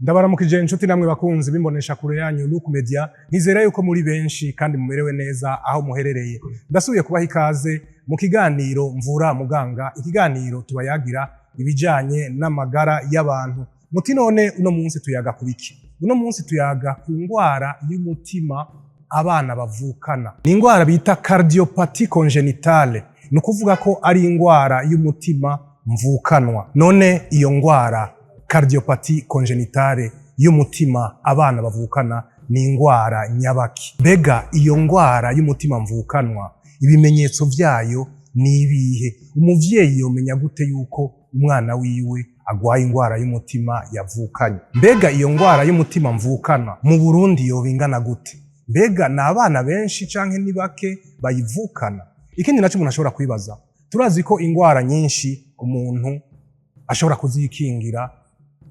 Ndabaramukije inshuti namwe bakunzi bimbonesha kure yanyu Look Media. Nizera yuko muri benshi kandi mumerewe neza aho muherereye. Ndasubiye kubaha ikaze mu kiganiro Mvura Muganga, ikiganiro tubayagira ibijanye n'amagara y'abantu. Muti none uno munsi tuyaga ku biki? Uno munsi tuyaga ku ngwara y'umutima abana bavukana. Ni ingwara bita cardiopathie congénitale, ni ukuvuga ko ari ingwara y'umutima mvukanwa. None iyo ngwara cardiopathie congénitale y'umutima abana bavukana ni ingwara nyabaki? Mbega iyo ngwara y'umutima mvukanwa, ibimenyetso vyayo ni ibihe? Umuvyeyi yomenya gute yuko umwana wiwe agwaye ingwara y'umutima yavukanye? Mbega iyo ngwara y'umutima mvukana mu Burundi yoba ingana gute? Mbega ni abana benshi canke ni bake bayivukana? Ikindi naco umuntu ashobora kwibaza, turazi ko ingwara nyinshi umuntu ashobora kuzikingira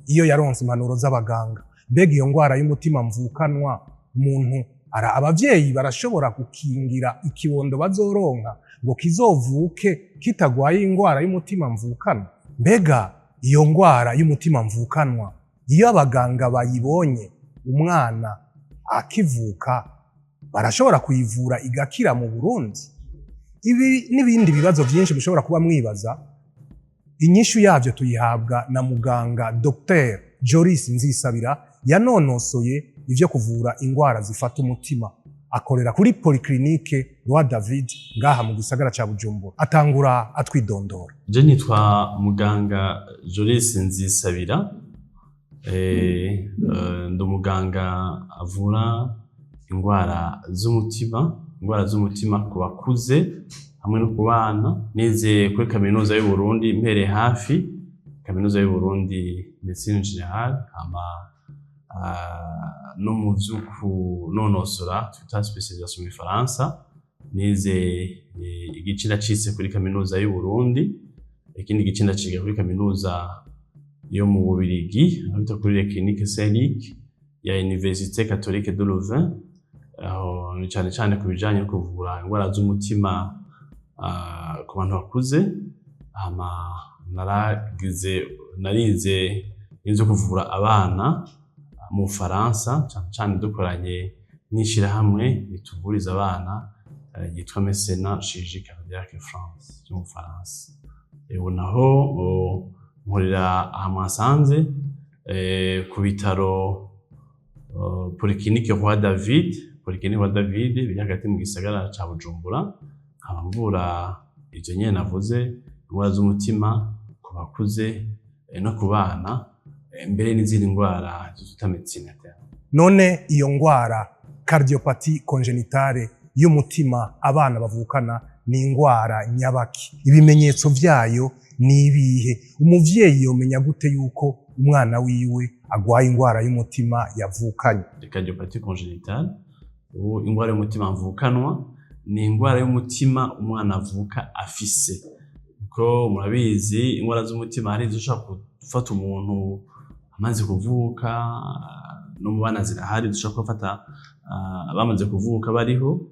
iyo yaronse impanuro z'abaganga. Mbega iyo ngwara y'umutima mvukanwa, umuntu ara abavyeyi barashobora gukingira ikibondo bazoronka ngo kizovuke kitagwaye ingwara y'umutima mvukanwa? Mbega iyo ngwara y'umutima mvukanwa, iyo abaganga bayibonye umwana akivuka, barashobora kuyivura igakira mu Burundi? Ibi n'ibindi bibazo byinshi mushobora kuba mwibaza, inyishu yavyo tuyihabwa na muganga Dr Joris Nzisabira, yanonosoye ivyo kuvura ingwara zifata umutima. Akorera kuri Polyclinique Roi David ngaha mu gisagara ca Bujumbura. Atangura atwidondora. Je nitwa muganga Joris Nzisabira. Ndi umuganga avura ingwara z'umutima, ingwara z'umutima ku bakuze hamwe no ku bana. Nize kuri Kaminuza y'u Burundi, mpereye hafi Kaminuza y'u Burundi, médecine générale, hama no mu vyo kunonosora twita spécialisation mu gifaransa, nize igice nacitse kuri Kaminuza y'u Burundi, ikindi gice ndaciga kuri kaminuza yo mu Bubirigi, aho bita kuri Clinique Saint-Luc ya Université Catholique de Louvain. Aho ni cane cane ku bijanye no kuvura ingwara z'umutima ku bantu bakuze. Hama naragize, narize n'ivyo kuvura abana mu Bufaransa, cane cane dukoranye n'ishirahamwe rituvuriza abana ryitwa Mécénat Chirurgie Cardiaque France ryo mu Bufaransa. Ubu naho nkorera aha mwasanze ku bitaro Polyclinique Roi David, Polyclinique Roi David biri hagati mu gisagara ca Bujumbura. Nkaba mvura ivyo nyene navuze, ingwara z'umutima ku bakuze no ku bana, mbere n'izindi ngwara twita médecine interne. None iyo ngwara cardiopathie congénitale y'umutima abana bavukana ni ingwara nyabaki? Ibimenyetso vyayo ni ibihe? Umuvyeyi yomenya gute yuko umwana wiwe agwaye ingwara y'umutima yavukanye? Cardiopathie congénitale, ubu ingwara y'umutima mvukanwa, ni ingwara y'umutima umwana avuka afise. Kuko murabizi, ingwara z'umutima hari izo ushobora gufata umuntu amaze kuvuka, no mu bana zirahari zishobora kubafata bamaze kuvuka bariho,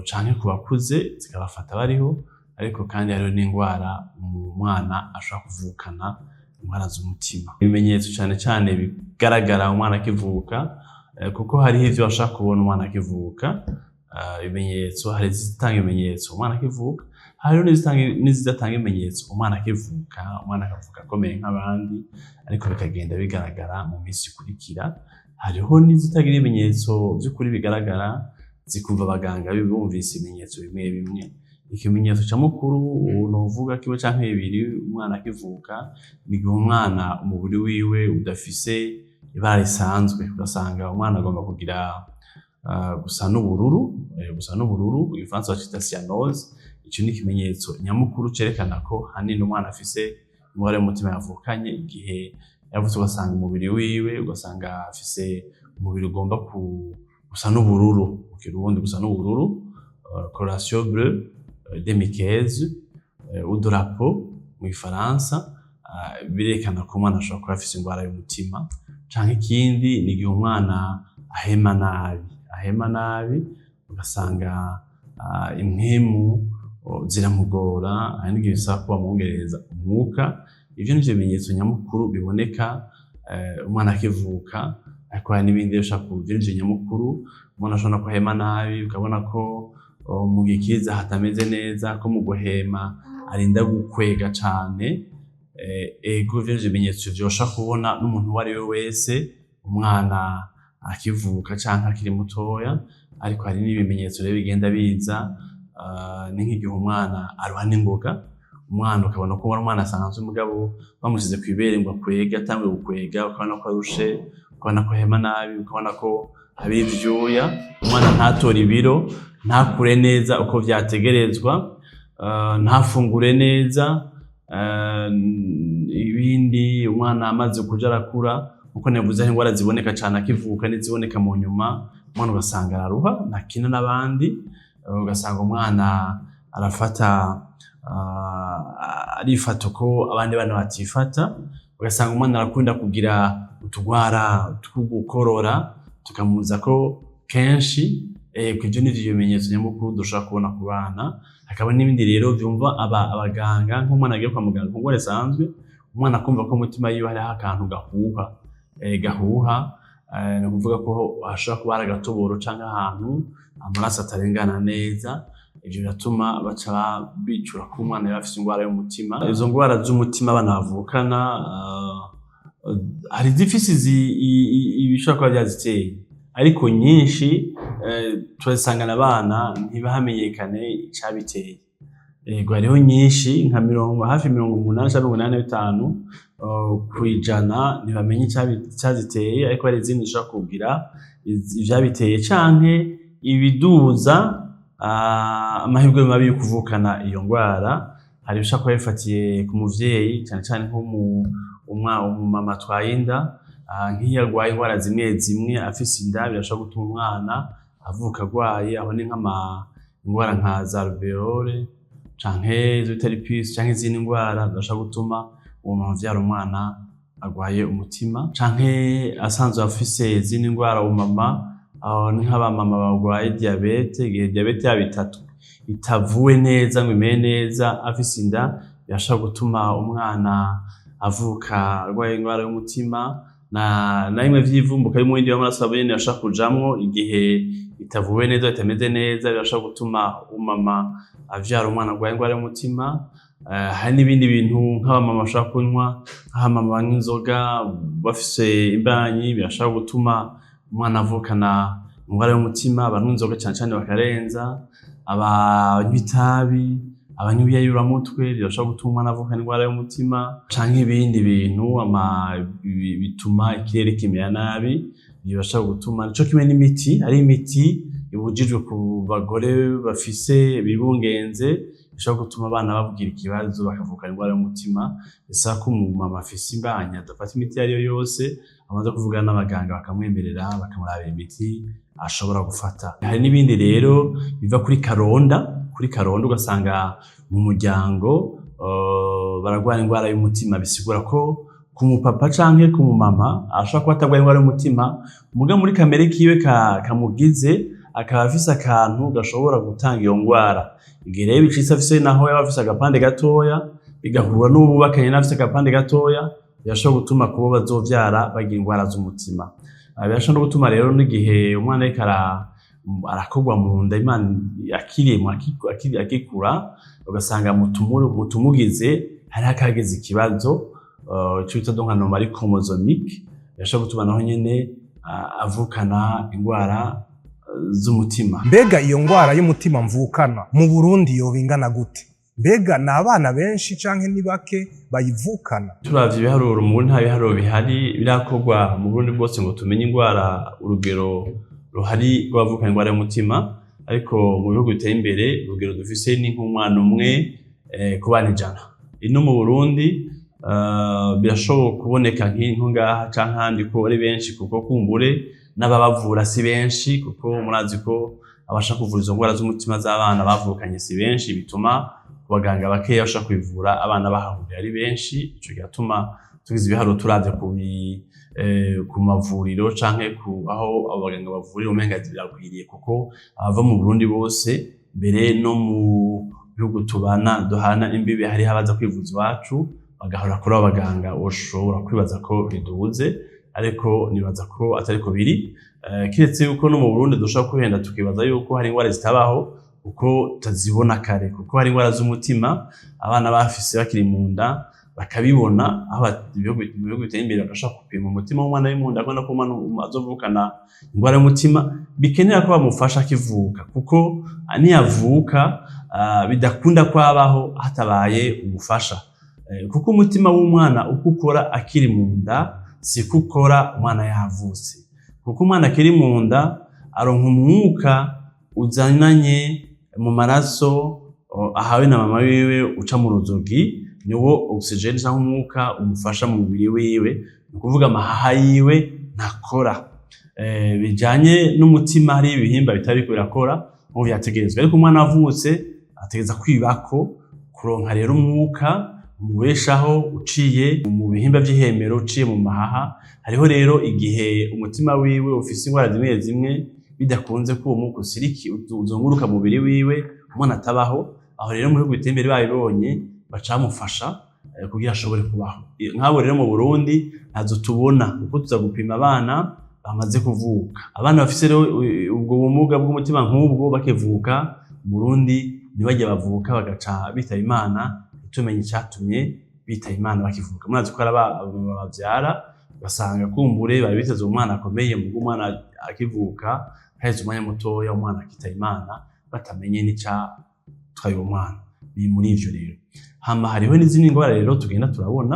canke ku bakuze zikabafata bariho. Ariko kandi hariho n'ingwara umwana ashobora kuvukana, ingwara z'umutima. Ibimenyetso cane cane bigaragara umwana akivuka, kuko hariho ivyo bashaka kubona umwana akivuka, ibimenyetso, hari izitanga ibimenyetso umwana akivuka, hariho n'izidatanga ibimenyetso umwana akivuka, umwana akavuka akomeye nk'abandi, ariko bikagenda bigaragara mu minsi ikurikira. Hariho n'izitagira ibimenyetso vy'ukuri bigaragara, zikuva abaganga bumvise ibimenyetso bimwe bimwe. Ikimenyetso ca mukuru novuga kimwe canke bibiri umwana akivuka, ni igihe umwana umubiri wiwe udafise ibara risanzwe, ugasanga umwana agomba kugira gusa n'ubururu, gusa n'ubururu, mu gifaransa bacita cyanose. Ico ni ikimenyetso nyamukuru cerekana ko hanini umwana afise ingwara y'umutima yavukanye. Igihe yavutse ugasanga umubiri wiwe, ugasanga afise umubiri ugomba gusa n'ubururu, mu Kirundi gusa n'ubururu, coloration bleue des muqueuses ou de la peau mu gifaransa, birerekana ko umwana ashobora kuba afise ingwara y'umutima. Canke ikindi ni igihe umwana ahema nabi, ahema nabi, ugasanga impwemu ziramugora, hari n'igihe bisaba ko bamwongerereza umwuka. Ivyo nivyo bimenyetso nyamukuru biboneka. umwana akivuka, ariko hari n'ibindi bishobora kuba ivyo nyamukuru. Umwana ashobora no guhema nabi, ukabona ko mu gikiriza hatameze neza, ko mu guhema arinda gukwega cane. Ego, ivyo nivyo bimenyetso vyosha kubona n'umuntu uwo ari we wese, umwana akivuka canke akiri mutoya. Ariko hari n'ibimenyetso rero bigenda biza, ni nk'igihe umwana aruha n'ingoga. Umwana ukabona ko ari umwana asanzwe, mugabo bamushize kw'ibere ngo akwege, atanguye gukwega, ukabona ko arushe, ukabona ko ahema nabi, ukabona ko abira ivyuya. Umwana ntatore ibiro, ntakure neza uko vyategerezwa, ntafungure neza. Ibindi, umwana amaze kuja arakura, nkuko navuze, hari ingwara ziboneka cane akivuka n'iziboneka mu nyuma. Umwana ugasanga araruha, ntakina n'abandi, ugasanga umwana arafata, arifata uko abandi bana batifata. Ugasanga umwana arakunda kugira utugwara two gukorora tukamuzako kenshi. Ivyo nivyo bimenyetso nyamukuru dushobora kubona ku bana. Hakaba n'ibindi rero vyumva abaganga, nk'umwana agiye kwa muganga ku ngwara isanzwe, umwana akumva ko umutima yiwe hariho akantu gahuha, gahuha, ni ukuvuga ko hashobora kuba hari agatoboro canke ahantu amaraso atarengana neza. Ivyo biratuma baca bicura ko umwana yaba afise ingwara y'umutima. Izo ngwara z'umutima abana bavukana, hari izifise ibishobora kuba vyaziteye, ariko nyinshi turazisangana abana ntibahamenyekane icabiteye. Ego, hariho nyinshi nka hafi 80 canke 85 kw'ijana ntibamenya icaziteye, ariko hari izindi zishobora kugira ivyabiteye canke ibiduza amahirwe mabi yo kuvukana iyo ngwara. Hari ibishobora kuba bifatiye ku muvyeyi, cane cane nk'umumama atwaye inda, nk'iyo agwaye ingwara zimwe zimwe afise inda, birashobora gutuma umwana avuka agwaye. Aho ni ingwara nka za rubeole canke izo bita lupus canke izindi ngwara zishobora gutuma uwo mama avyara umwana agwaye umutima, canke asanzwe afise izindi ngwara uwo mama. Aho ni nk'abamama bagwaye diyabete, igihe diyabete yabo itavuwe neza ngo imere neza afise inda, birashobora gutuma umwana avuka arwaye ingwara y'umutima. Na bimwe vy'ivumbuka y'umurindi w'amaraso nabo nyene bashobora kujamwo igihe itavuwe neza, bitameze neza, birashobora gutuma umama avyara umwana arwaye ingwara y'umutima. Hari n'ibindi bintu nk'abamama bashobora kunywa, nk'abamama banywa inzoga bafise imbanyi, birashobora gutuma umwana avukana ingwara y'umutima. Abanywa inzoga cane cane bakarenza, abanywa itabi, abanywa ibiyayuramutwe, birashobora gutuma umwana avukana ingwara y'umutima, canke ibindi bintu bituma ikirere kimera nabi, birashobora gutuma. Nico kimwe n'imiti, hari imiti ibujijwe ku bagore bafise bibungenze, bishobora gutuma abana bagira ikibazo bakavukana ingwara y'umutima. Bisaba ko umumama afise imbanyi adafata imiti iyo ariyo yose, abanza kuvugana n'abaganga bakamwemerera, bakamurabira imiti ashobora gufata. Hari n'ibindi rero biva kuri karonda, kuri karonda ugasanga mu muryango baragwara ingwara y'umutima, bisigura ko ku mupapa canke ku mumama ashobora kuba atagwaye ingwara y'umutima, muga muri kamere kiwe kamugize akaba afise akantu gashobora gutanga iyo ngwara. Igihe rero bicitse afise, naho yaba afise agapande gatoya, bigahura n'uwo bubakanye nawe afise agapande gatoya, birashobora gutuma kubo bazovyara bagira ingwara z'umutima. Birashobora no gutuma rero n'igihe umwana ariko arakorwa mu nda, Imana akiremwa, agikura, ugasanga mutumugize hariho akagize ikibazo, ico bita donc anomalie chromosomique, birashobora gutuma naho nyene avukana ingwara z'umutima. Mbega iyo ngwara y'umutima mvukana mu Burundi yoba ingana gute? Mbega ni abana benshi canke ni bake bayivukana? Turavye ibiharuro mu Burundi, nta biharuro bihari birakorwa mu Burundi bwose ngo tumenye ingwara, urugero ruhari rw'abavukana ingwara y'umutima. Ariko mu bihugu biteye imbere urugero dufise ni nk'umwana umwe ku bana 100. Ino mu Burundi birashoboka kuboneka nk'inko ngaha canke ahandi ko ari benshi, kuko kumbure n'ababavura si benshi, kuko murazi ko abasha kuvura izo ngwara z'umutima z'abana bavukanye si benshi, bituma ku baganga bakeya bashobora kubivura abana bahahurira ari benshi. Ico kiratuma tugize ibiharuro turavye ku mavuriro canke ku aho abo baganga bavurira, umenga biragwiriye, kuko abava mu Burundi bose, mbere no mu bihugu tubana duhana imbibe, hariho abaza kwivuza iwacu. Bagahora kuri abo baganga, ushobora kwibaza ko riduze, ariko nibaza ko atariko biri. Kiretse yuko no mu Burundi dushobora kuhenda tukibaza yuko hari ingwara zitabaho kuko tutazibona kare, kuko hari ingwara z'umutima abana bafise bakiri mu nda bakabibona, aho mu bihugu biteye imbere bagashobora gupima umutima w'umwana uri mu nda, akabona ko umwana azovukana ingwara y'umutima, bikenera ko bamufasha akivuka, kuko niyavuka bidakunda ko abaho hatabaye ubufasha. Kuko umutima w'umwana uko ukora akiri mu nda siko ukora umwana yavutse, kuko umwana akiri mu nda aronka umwuka uzananye mu maraso ahawe na mama wiwe, uca mu ruzogi, niwo oxygène cyangwa umwuka umufasha mu mubiri wiwe. Ni ukuvuga amahaha yiwe ntakora. Bijanye n'umutima, hari ibihimba bitari biriko birakora nk'uko vyategerezwa, ariko umwana avutse ategereza kwibako kuronka rero umwuka umubeshaho uciye mu bihimba vy'ihemero, uciye mu mahaha. Hariho rero igihe umutima wiwe ufise ingwara zimwe zimwe, bidakunze ko uwo mwuka usiriki uzunguruka mu mubiri wiwe, umwana atabaho. Aho rero mu bihugu biteye imbere babibonye, baca bamufasha kugira ashobore kubaho. Nk'abo rero mu Burundi ntazo tubona, kuko tuza gupima abana bamaze kuvuka. Abana bafise rero ubwo bumuga bw'umutima nk'ubwo bakivuka mu Burundi, ntibajya bavuka bagaca bitaba Imana, ntitumenye icatumye bitaba Imana bakivuka. Murazi ko hari bavyara ugasanga kumbure bari biteze umwana akomeye, muga umwana akivuka haheze umwanya mutoya umwana akitaba Imana, batamenye n'icatwaye uwo mwana. Ni muri ivyo rero. Hama hariho n'izindi ngwara rero tugenda turabona,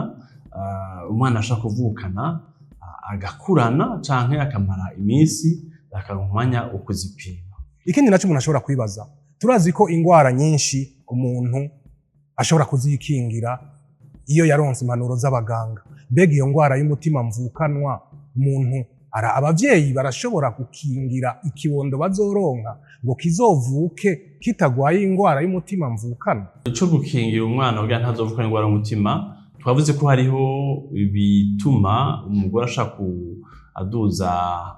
umwana ashobora kuvukana, agakurana canke akamara iminsi, bakaronka umwanya wo kuzipima. Ikindi naco umuntu ashobora kwibaza, turazi ko ingwara nyinshi umuntu ashobora kuzikingira iyo yaronse impanuro z'abaganga. Mbega iyo ngwara y'umutima mvukanwa, umuntu ara abavyeyi barashobora gukingira ikibondo bazoronka ngo kizovuke kitagwaye ingwara y'umutima mvukanwa? Ico gukingira umwana kugira ntazovukane ingwara y'umutima, twavuze ko hariho ibituma umugore ashaka aduza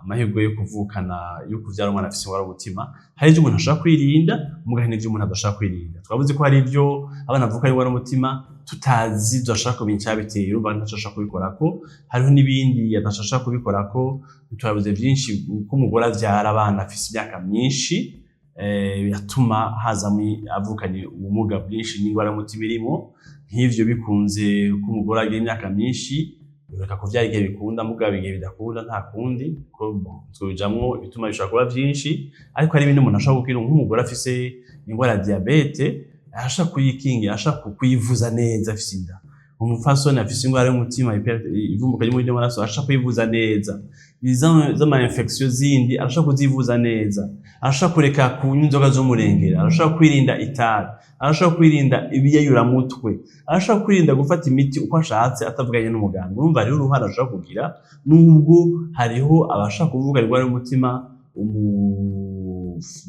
amahirwe yo kuvukana, yo kuvyara umwana afise ingwara y'umutima. Hari ivyo umuntu ashobora kwirinda, muga hari n'ivyo umuntu adashobora kwirinda. Twavuze ko hari ivyo abana bavukana ingwara y'umutima tutazi, tudashobora kumenya icabiteye, urumva ntaco ashobora kubikorako. Hariho n'ibindi adashobora kubikorako. Twavuze vyinshi ko umugore avyara abana afise imyaka myinshi, biratuma hazamwo avukanye ubumuga bwinshi n'ingwara y'umutima irimo. Nk'ivyo bikunze ko umugore agira imyaka myinshi, reka kuvyara igihe bikunda, mugabo igihe bidakunda nta kundi ko tubijamwo. Ibituma bishobora kuba vyinshi, ariko hari ibindi umuntu ashobora gukira. Nk'umugore afise ingwara ya diabète arashobora kuyikingira, arashobora kuyivuza neza afise inda. Umupfasoni afise ingwara y'umutima, ivumbuka ry'umurindi w'amaraso, arashobora kuyivuza neza. Z'ama infection zindi arashobora kuzivuza neza. Arashobora kureka kunywa inzoga z'umurengera, arashobora kwirinda itabi, arashobora kwirinda ibiyayuramutwe, arashobora kwirinda gufata imiti uko ashatse atavuganye n'umuganga. Urumva rero uruhara ashobora kugira, nubwo hariho abashaka kuvuga indwara y'umutima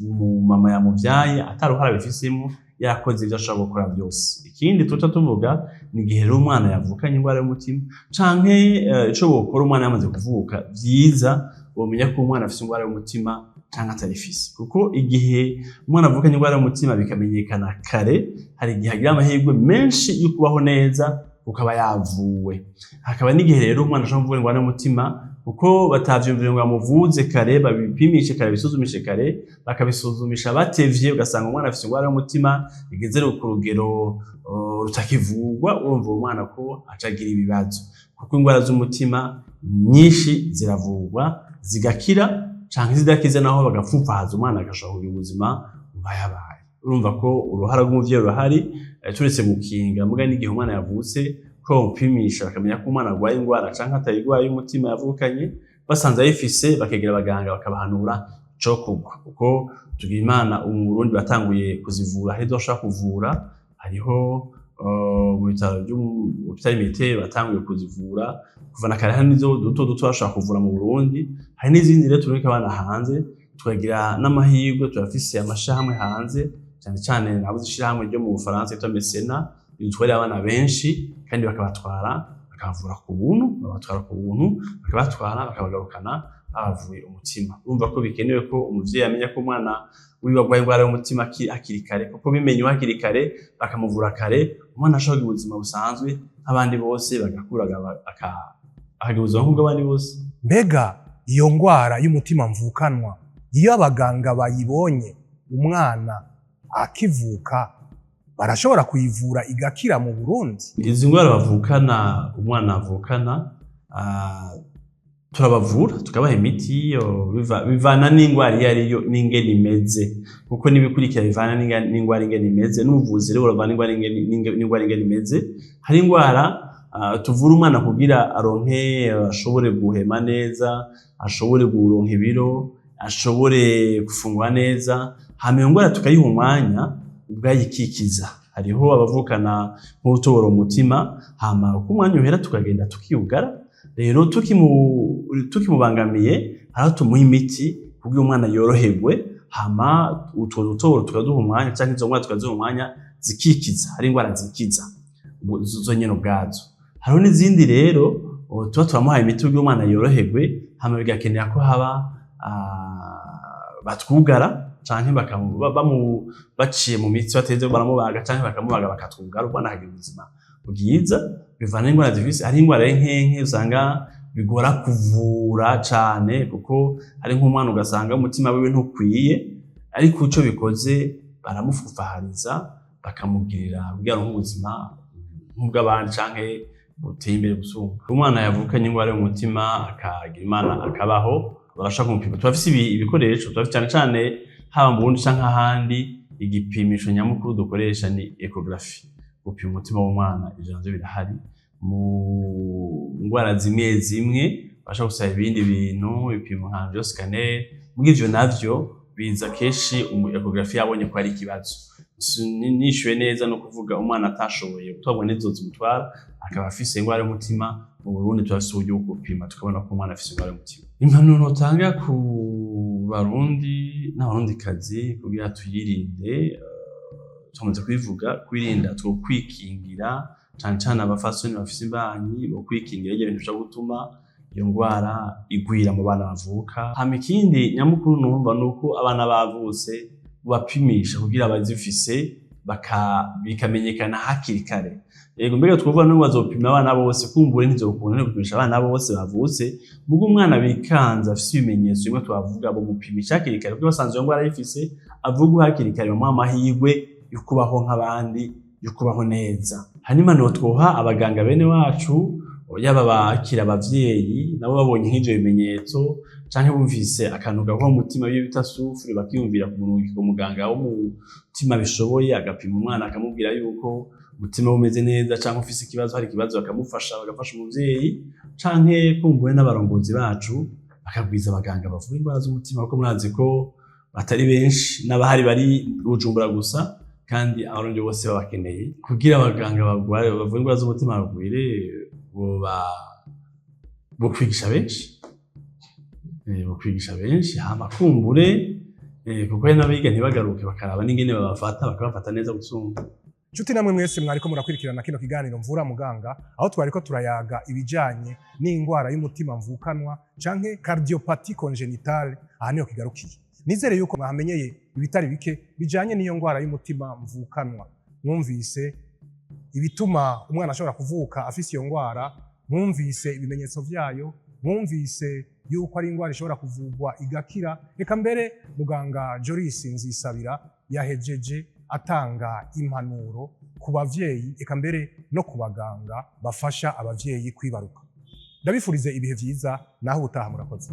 umumama yamuvyaye ataruhara abifisemo, yakoze ivyo ashobora gukora byose. Ikindi tuca tuvuga ni igihe rero umwana yavukanye indwara y'umutima canke ico bokora umwana yamaze kuvuka. Vyiza bomenya ko umwana afise indwara y'umutima canke atarifise, kuko igihe umwana avukanye indwara y'umutima bikamenyekana kare, hari igihe agira amahirwe menshi yo kubaho neza ukaba yavuwe. Hakaba n'igihe rero umwana ashobora kuvuka indwara y'umutima kuko batavyumvira ngo bamuvuze kare, babipimishe kare, bisuzumishe kare, bakabisuzumisha batevye, ugasanga umwana afise indwara y'umutima igeze ku rugero rutakivurwa. Urumva uwo mwana ko aca agira ibibazo, kuko indwara z'umutima nyinshi ziravurwa zigakira, canke zidakize naho bagapfupfahaza umwana agashobora kugira ubuzima bubayabaye. Urumva ko uruhara rw'umuvyeyi rurahari, turetse gukinga, muga n'igihe umwana yavutse ko bamupimisha bakamenya ko umwana arwaye indwara canke atayirwaye y'umutima yavukanye. Basanze ayifise, bakegera abaganga bakabahanura icokorwa, kuko tugira Imana ubu mu Burundi batanguye kuzivura. Hari izo bashobora kuvura, hariho mu bitaro vy'hôpital militaire batanguye kuzivura kuva na kare. Hari n'izo duto duto bashobora kuvura mu Burundi, hari n'izindi rero turungika abana hanze. Tukagira n'amahirwe, turafise amashirahamwe hanze, cane cane nabuze ishirahamwe ryo mu Bufaransa yitwa Mesena, ridutwarira abana benshi kandi bakabatwara bakabavura ku buntu, babatwara ku buntu, bakabatwara bakabagarukana. Bavuye umutima, urumva ko bikenewe ko umuvyeyi amenya ko umwana wiwe agwaye ingwara y'umutima hakiri kare, kuko bimenywe hakiri kare bakamuvura kare, umwana ashobora kugira ubuzima busanzwe nk'abandi bose, bagakura akagira ubuzima nk'ubw'abandi bose. Mbega iyo ngwara y'umutima mvukanwa, iyo abaganga bayibonye umwana akivuka, barashobora kuyivura igakira mu Burundi? Izi ndwara bavukana, umwana avukana, turabavura tukabaha imiti bivana n'ingwara iyo ariyo n'ingene imeze, kuko n'ibikurikira bivana n'ingwara ingene imeze, n'ubuvuzi rero buravana n'ingwara ingene imeze. Hari ingwara tuvura umwana kugira aronke, ashobore guhema neza, ashobore kuronka ibiro, ashobore gufungura neza, hama iyo ngwara tukayiha umwanya ubwayo ikikiza. Hariho abavukana nk'utobora umutima, hama uko umwanya uhera tukagenda tukiyugara. Rero tukimubangamiye, hariho tumuha imiti kugira umwana yoroherwe, hama utwo dutoboro tukaduha umwanya canke izo ngwara tukaziha umwanya zikikiza. Hari ingwara zikiza zo nyene ubwazo. Hariho n'izindi rero tuba turamuhaye imiti kugira umwana yoroherwe, hama bigakenera ko haba batwugara canke baciye mu mitsi, bateze baramubaga canke bakamubaga bakatwugara, umwana akagira ubuzima bwiza. Bivana n'ingwara zifise. Hari ingwara y'inkenke usanga bigora kuvura cane, kuko hari nk'umwana ugasanga umutima wiwe ntukwiye, ariko ico bikoze baramufufahariza, bakamugirira kugira aronke ubuzima nk'ubw'abandi canke buteye imbere gusumba. Umwana yavukanye ingwara y'umutima akagira Imana akabaho, barashaka kumupima. Turafise ibikoresho, turafise cane cane haba mu Burundi canke ahandi. Igipimisho nyamukuru dukoresha ni échographie, gupima umutima w'umwana. Ivyo navyo birahari. Mu ngwara zimwe zimwe bashobora gusaba ibindi bintu, ibipimo nka angioscanner, muga ivyo navyo biza kenshi échographie yabonye ko hari ikibazo. Nishuye neza no kuvuga umwana atashoboye gutorwa n'izo zimutwara akaba afise ingwara y'umutima, mu Burundi turafise uburyo bwo gupima tukabona ko umwana afise ingwara y'umutima. Impanuro notanga ku Barundi n'Abarundikazi kugira tuyirinde, tumaze kubivuga, kwirinda twokwikingira, cane cane abafasoni bafise imbanyi bokwikingira ivyo bintu bishobora gutuma iyo ngwara igwira mu bana bavuka. Hama ikindi nyamukuru numva nuko abana bavutse bapimisha kugira abazifise bikamenyekana hakiri kare. Yego, mbega twovuga n'ubu bazopima abana bose, kumbure ntizokunda no gupimisha abana bose bavutse, muga umwana bikanze afise ibimenyetso bimwe twavuga, bomupimisha hakiri kare kuko basanze iyo ngwara ayifise, avugwe hakiri kare, bamuhe amahirwe yo kubaho nk'abandi, yo kubaho neza. Hanyuma twoha abaganga bene wacu, yaba bakira abavyeyi nabo babonye nk'ivyo bimenyetso canke bumvise akantu gahuha mu mutima, iyo bita souffle, bakiyumvira kumurungika umuganga w'umutima bishoboye, agapima umwana, akamubwira yuko umutima we umeze neza canke ufise ikibazo, hari ikibazo, bakamufasha, bagafasha umuvyeyi, canke kumbuwe n'abarongozi bacu bakabwiza abaganga bavura indwara z'umutima, kuko murazi ko batari benshi, n'abahari bari Bujumbura gusa, kandi Abarundi bose babakeneye. Kugira abaganga bavura indwara z'umutima bagwire, boba bokwigisha benshi, bokwigisha benshi, hama kumbure kuko hari n'abiga ntibagaruke, bakaraba n'ingene babafata, bakabafata neza gusumba. Nshuti namwe mwese mwariko murakurikirana kino kiganiro Mvura Muganga, aho twariko turayaga ibijanye n'ingwara y'umutima mvukanwa canke cardiopathie congénitale, aha niho kigarukiye. Nizere yuko mwamenyeye ibitari bike bijanye n'iyo ngwara y'umutima mvukanwa. Mwumvise ibituma umwana ashobora kuvuka afise iyo ngwara, mwumvise ibimenyetso vyayo, mwumvise yuko ari ingwara ishobora kuvugwa igakira. Reka mbere muganga Joris Nzisabira yahejeje atanga impanuro ku bavyeyi, eka mbere no ku baganga bafasha abavyeyi kwibaruka. Ndabifurize ibihe vyiza, naho ubutaha. Murakoze.